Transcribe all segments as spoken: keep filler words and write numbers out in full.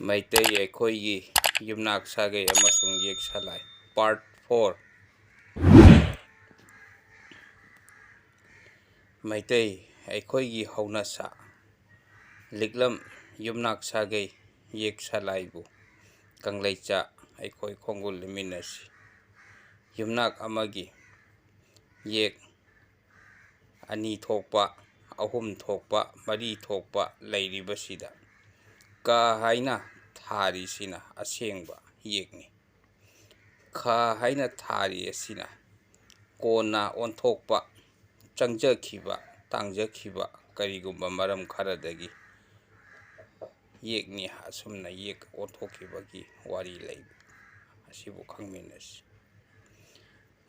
ꯃꯩꯇꯩ ꯑꯩꯈꯣꯏꯒꯤ ꯌꯨꯝꯅꯥꯛ ꯁꯥꯒꯩ ꯑꯃꯁꯨꯡ ꯌꯦꯛ ꯁꯂꯥꯏ, part four꯫ ꯃꯩꯇꯩ ꯑꯩꯈꯣꯏꯒꯤ ꯍꯧꯅꯁꯥ, ꯂꯤꯛꯂꯝ, ꯌꯨꯝꯅꯥꯛ ꯁꯥꯒꯩ, ꯌꯦꯛ ꯁꯂꯥꯏꯕꯨ ꯀꯪꯂꯩꯆꯥ ꯑꯩꯈꯣꯏ ꯈꯣꯡꯒꯨꯜ ꯂꯨꯃꯤꯟꯅꯁꯤ꯫ ꯌꯨꯝꯅꯥꯛ ꯑꯃꯒꯤ ꯌꯦꯛ ꯑꯅꯤ ꯊꯣꯛꯄ, ꯑꯍꯨꯝ ꯊꯣꯛꯄ, ꯃꯔꯤ ꯊꯣꯛꯄ ꯂꯩꯔꯤꯕꯁꯤꯗ ꯀ ꯍꯥꯏꯅ ꯊꯥꯔꯤꯁꯤꯅ ꯑꯁꯦꯡꯕ ꯌꯦꯛꯅꯤ꯫ ꯈ ꯍꯥꯏꯅ ꯊꯥꯔꯤ ꯑꯁꯤꯅ ꯀꯣꯟꯅ ꯑꯣꯟꯊꯣꯛꯄ, ꯆꯪꯖꯈꯤꯕ, ꯇꯥꯡꯖꯈꯤꯕ ꯀꯔꯤꯒꯨꯝꯕ ꯃꯔꯝ ꯈꯔꯗꯒꯤ ꯌꯦꯛꯅꯤ꯫ ꯑꯁꯨꯝꯅ ꯌꯦꯛ ꯑꯣꯟꯊꯣꯛꯈꯤꯕꯒꯤ ꯋꯥꯔꯤ ꯂꯩꯕ ꯑꯁꯤꯕꯨ ꯈꯪꯃꯤꯟꯅꯁꯤ꯫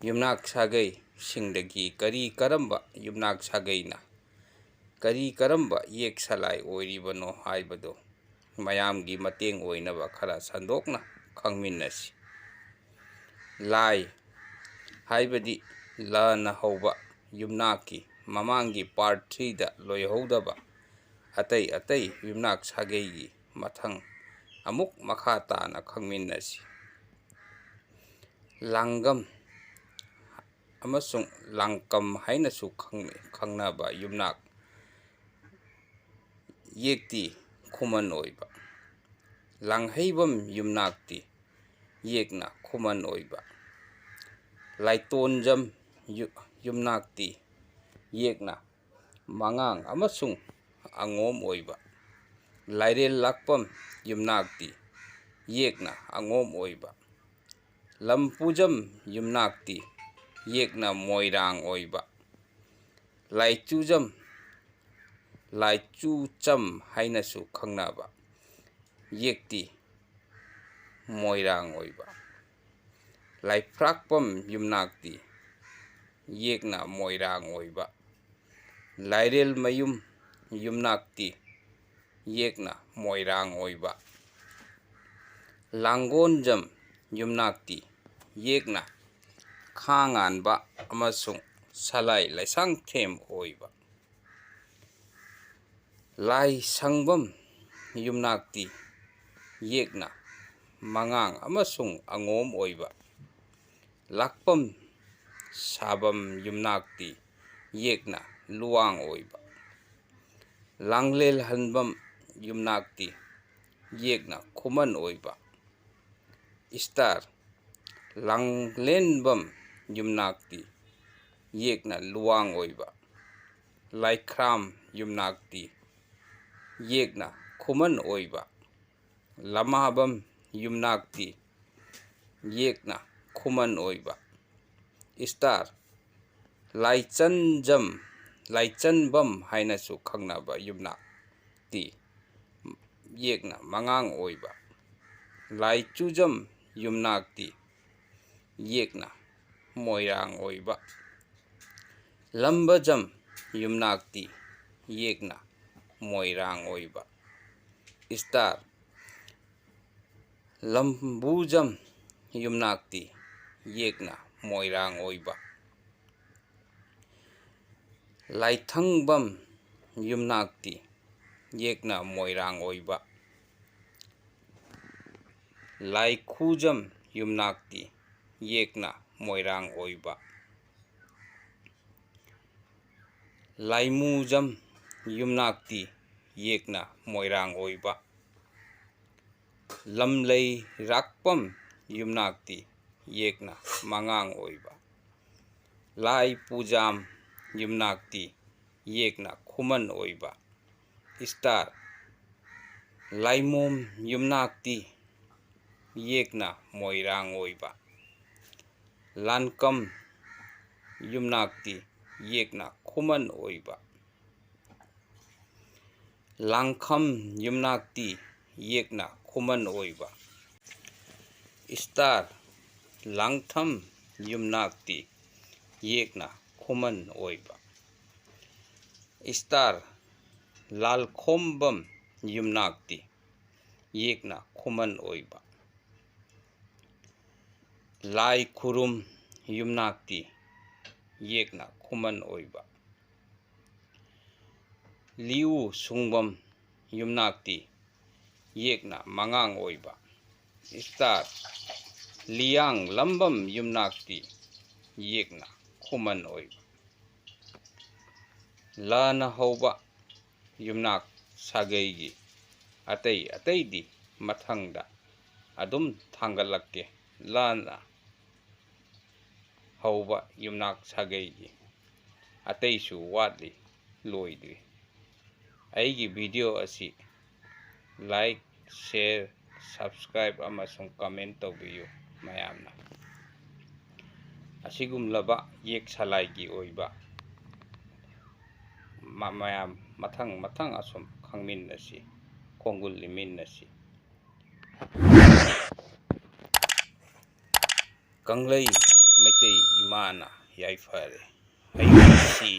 ꯌꯨꯝꯅꯥꯛ ꯁꯥꯒꯩꯁꯤꯡꯗꯒꯤ ꯀꯔꯤ ꯀꯔꯝꯕ ꯌꯨꯝꯅꯥꯛ ꯁꯥꯒꯩꯅ ꯀꯔꯤ ꯀꯔꯝꯕ ꯌꯦꯛ ꯁꯂꯥꯏ ꯑꯣꯏꯔꯤꯕꯅꯣ ꯍꯥꯏꯕꯗꯨ ꯃꯌꯥꯝꯒꯤ ꯃꯇꯦꯡ ꯑꯣꯏꯅꯕ ꯈꯔ ꯁꯟꯗꯣꯛꯅ ꯈꯪꯃꯤꯟꯅꯁꯤ꯫ ꯂꯥꯏ ꯍꯥꯏꯕꯗꯤ ꯂꯅ ꯍꯧꯕ ꯌꯨꯝꯅꯥꯛꯀꯤ ꯃꯃꯥꯡꯒꯤ part threeꯗ ꯂꯣꯏꯍꯧꯗꯕ ꯑꯇꯩ ꯑꯇꯩ ꯌꯨꯝꯅꯥꯛ ꯁꯥꯒꯩꯒꯤ ꯃꯊꯪ ꯑꯃꯨꯛ ꯃꯈꯥ ꯇꯥꯅ ꯈꯪꯃꯤꯟꯅꯁꯤ꯫ ꯂꯥꯡꯒꯝ ꯑꯃꯁꯨꯡ ꯂꯥꯡꯀꯝ ꯍꯥꯏꯅꯁꯨ ꯈꯪꯅ-, ꯈꯪꯅꯕ ꯌꯨꯝꯅꯥꯛ ꯌꯦꯛꯇꯤ ꯈꯨꯃꯟ ꯑꯣꯏꯕ꯫ ꯂꯥꯡꯍꯩꯕꯝ ꯌꯨꯝꯅꯥꯛꯇꯤ ꯌꯦꯛꯅ ꯈꯨꯃꯟ ꯑꯣꯏꯕ꯫ ꯂꯥꯏꯇꯣꯟꯖꯝ ꯌꯨ-, ꯌꯨꯝꯅꯥꯛꯇꯤ ꯌꯦꯛꯅ ꯃꯉꯥꯡ ꯑꯃꯁꯨꯡ ꯑꯉꯣꯝ ꯑꯣꯏꯕ꯫ ꯂꯥꯏꯔꯦꯜ ꯂꯥꯛꯄꯝ ꯌꯨꯝꯅꯥꯛꯇꯤ ꯌꯦꯛꯅ ꯑꯉꯣꯝ ꯑꯣꯏꯕ꯫ ꯂꯝꯄꯨꯖꯝ ꯌꯨꯝꯅꯥꯛꯇꯤ ꯌꯦꯛꯅ ꯃꯣꯏꯔꯥꯡ ꯑꯣꯏꯕ꯫ ꯂꯥꯏꯆꯨꯖꯝ, ꯂꯥꯏꯆꯨꯆꯝ ꯍꯥꯏꯅꯁꯨ ꯈꯪꯅꯕ ꯌꯦꯛꯇꯤ ꯃꯣꯏꯔꯥꯡ ꯑꯣꯏꯕ꯫ ꯂꯥꯏꯐ꯭ꯔꯥꯛꯄꯝ ꯌꯨꯝꯅꯥꯛꯇꯤ ꯌꯦꯛꯅ ꯃꯣꯏꯔꯥꯡ ꯑꯣꯏꯕ꯫ ꯂꯥꯏꯔꯦꯜ ꯃꯌꯨꯝ ꯌꯨꯝꯅꯥꯛꯇꯤ ꯌꯦꯛꯅ ꯃꯣꯏꯔꯥꯡ ꯑꯣꯏꯕ꯫ ꯂꯥꯡꯒꯣꯟꯖꯝ ꯌꯨꯝꯅꯥꯛꯇꯤ ꯌꯦꯛꯅ ꯈꯥꯉꯥꯟꯕ ꯑꯃꯁꯨꯡ ꯁꯂꯥꯏ ꯂꯩꯁꯥꯡꯊꯦꯝ ꯑꯣꯏꯕ꯫ ꯂꯥꯏꯁꯪꯕꯝ ꯌꯨꯝꯅꯥꯛꯇꯤ ꯌꯦꯛꯅ ꯃꯉꯥꯡ ꯑꯃꯁꯨꯡ ꯑꯉꯣꯝ ꯑꯣꯏꯕ꯫ ꯂꯥꯛꯄꯝ ꯁꯥꯕꯝ ꯌꯨꯝꯅꯥꯛꯇꯤ ꯌꯦꯛꯅ ꯂꯨꯋꯥꯡ ꯑꯣꯏꯕ꯫ ꯂꯥꯡꯂꯦꯜꯍꯟꯕꯝ ꯌꯨꯝꯅꯥꯛꯇꯤ ꯌꯦꯛꯅ ꯈꯨꯃꯟ ꯑꯣꯏꯕ꯫ ꯏꯁꯇꯥꯔ ꯂꯥꯡꯂꯦꯟꯕꯝ ꯌꯨꯝꯅꯥꯛꯇꯤ ꯌꯦꯛꯅ ꯂꯨꯋꯥꯡ ꯑꯣꯏꯕ꯫ ꯂꯥꯏꯈ꯭ꯔꯥꯝ ꯌꯨꯝꯅꯥꯛꯇꯤ ꯌꯦꯛꯅ ꯈꯨꯃꯟ ꯑꯣꯏꯕ꯫ ꯂꯃꯥꯕꯝ ꯌꯨꯝꯅꯥꯛꯇꯤ ꯌꯦꯛꯅ ꯈꯨꯃꯟ ꯑꯣꯏꯕ꯫ ꯏꯁꯇꯥꯔ ꯂꯥꯏꯆꯟꯖꯝ, ꯂꯥꯏꯆꯟꯕꯝ ꯍꯥꯏꯅꯁꯨ ꯈꯪꯅꯕ ꯌꯨꯝꯅꯥꯛꯇꯤ ꯌꯦꯛꯅ ꯃꯉꯥꯡ ꯑꯣꯏꯕ꯫ ꯂꯥꯏꯆꯨꯖꯝ ꯌꯨꯝꯅꯥꯛꯇꯤ ꯌꯦꯛꯅ ꯃꯣꯏꯔꯥꯡ ꯑꯣꯏꯕ꯫ ꯂꯝꯕꯖꯝ ꯌꯨꯝꯅꯥꯛꯇꯤ ꯌꯦꯛꯅ ꯃꯣꯏꯔꯥꯡ ꯑꯣꯏꯕ꯫ ꯏꯁꯇꯥꯔ ꯂꯝꯕꯨꯖꯝ ꯌꯨꯝꯅꯥꯛꯇꯤ ꯌꯦꯛꯅ ꯃꯣꯏꯔꯥꯡ ꯑꯣꯏꯕ꯫ ꯂꯥꯏꯊꯪꯕꯝ ꯌꯨꯝꯅꯥꯛꯇꯤ ꯌꯦꯛꯅ ꯃꯣꯏꯔꯥꯡ ꯑꯣꯏꯕ꯫ ꯂꯥꯏꯈꯨꯖꯝ ꯌꯨꯝꯅꯥꯛꯇꯤ ꯌꯦꯛꯅ ꯃꯣꯏꯔꯥꯡ ꯑꯣꯏꯕ꯫ ꯂꯥꯏꯃꯨꯖꯝ ꯌꯨꯝꯅꯥꯛꯇꯤ ꯌꯦꯛꯅ ꯃꯣꯏꯔꯥꯡ ꯑꯣꯏꯕ꯫ ꯂꯝꯂꯩꯔꯥꯛꯄꯝ ꯌꯨꯝꯅꯥꯛꯇꯤ ꯌꯦꯛꯅ ꯃꯉꯥꯡ ꯑꯣꯏꯕ꯫ ꯂꯥꯏ ꯄꯨꯖꯥꯝ ꯌꯨꯝꯅꯥꯛꯇꯤ ꯌꯦꯛꯅ ꯈꯨꯃꯟ ꯑꯣꯏꯕ꯫ ꯏꯁꯇꯥꯔ ꯂꯥꯏꯃꯣꯝ ꯌꯨꯝꯅꯥꯛꯇꯤ ꯌꯦꯛꯅ ꯃꯣꯏꯔꯥꯡ ꯑꯣꯏꯕ꯫ ꯂꯥꯟꯀꯝ ꯌꯨꯝꯅꯥꯛꯇꯤ ꯌꯦꯛꯅ ꯈꯨꯃꯟ ꯑꯣꯏꯕ꯫ ꯂꯥꯡꯈꯝ ꯌꯨꯝꯅꯥꯛꯇꯤ ꯌꯦꯛꯅ ꯈꯨꯃꯟ ꯑꯣꯏꯕ꯫ ꯏꯁꯇꯥꯔ ꯂꯥꯡꯊꯝ ꯌꯨꯝꯅꯥꯛꯇꯤ ꯌꯦꯛꯅ ꯈꯨꯃꯟ ꯑꯣꯏꯕ꯫ ꯏꯁꯇꯥꯔ ꯂꯥꯜꯈꯣꯝꯕꯝ ꯌꯨꯝꯅꯥꯛꯇꯤ ꯌꯦꯛꯅ ꯈꯨꯃꯟ ꯑꯣꯏꯕ꯫ ꯂꯥꯏ ꯈꯨꯔꯨꯝ ꯌꯨꯝꯅꯥꯛꯇꯤ ꯌꯦꯛꯅ ꯈꯨꯃꯟ ꯑꯣꯏꯕ꯫ ꯂꯤꯎ ꯁꯨꯡꯕꯝ ꯌꯨꯝꯅꯥꯛꯇꯤ ꯌꯦꯛꯅ ꯃꯉꯥꯡ ꯑꯣꯏꯕ꯫ ꯏꯁꯇꯥꯔ ꯂꯤꯌꯥꯡ ꯂꯝꯕꯝ ꯌꯨꯝꯅꯥꯛꯇꯤ ꯌꯦꯛꯅ ꯈꯨꯃꯟ ꯑꯣꯏꯕ꯫ ꯂꯅ ꯍꯧꯕ ꯌꯨꯝꯅꯥꯛ ꯁꯥꯒꯩꯒꯤ ꯑꯇꯩ ꯑꯇꯩꯗꯤ ꯃꯊꯪꯗ ꯑꯗꯨꯝ ꯊꯥꯡꯒꯠꯂꯛꯀꯦ꯫ ꯂꯅ ꯍꯧꯕ ꯌꯨꯝꯅꯥꯛ ꯁꯥꯒꯩꯒꯤ ꯑꯇꯩꯁꯨ ꯋꯥꯠꯂꯤ, ꯂꯣꯏꯗ꯭ꯔꯤ꯫ ꯑꯩꯒꯤ ꯚꯤꯗꯤꯑꯣ ꯑꯁꯤ like, share, subscribe ꯑꯃꯁꯨꯡ comment ꯇꯧꯕꯤꯌꯨ ꯃꯌꯥꯝꯅ꯫ ꯑꯁꯤꯒꯨꯝꯂꯕ ꯌꯦꯛ ꯁꯂꯥꯏꯒꯤ ꯑꯣꯏꯕ ꯃ-, ꯃꯌꯥꯝ ꯃꯊꯪ ꯃꯊꯪ ꯑꯁꯨꯝ ꯈꯪꯃꯤꯟꯅꯁꯤ, ꯈꯣꯡꯒꯨꯜ ꯂꯤꯃꯤꯟꯅꯁꯤ꯫ ꯀꯪꯂꯩ ꯃꯩꯇꯩ ꯏꯃꯥꯅ ꯌꯥꯏꯐꯔꯦ꯫ ꯍꯩꯁꯤ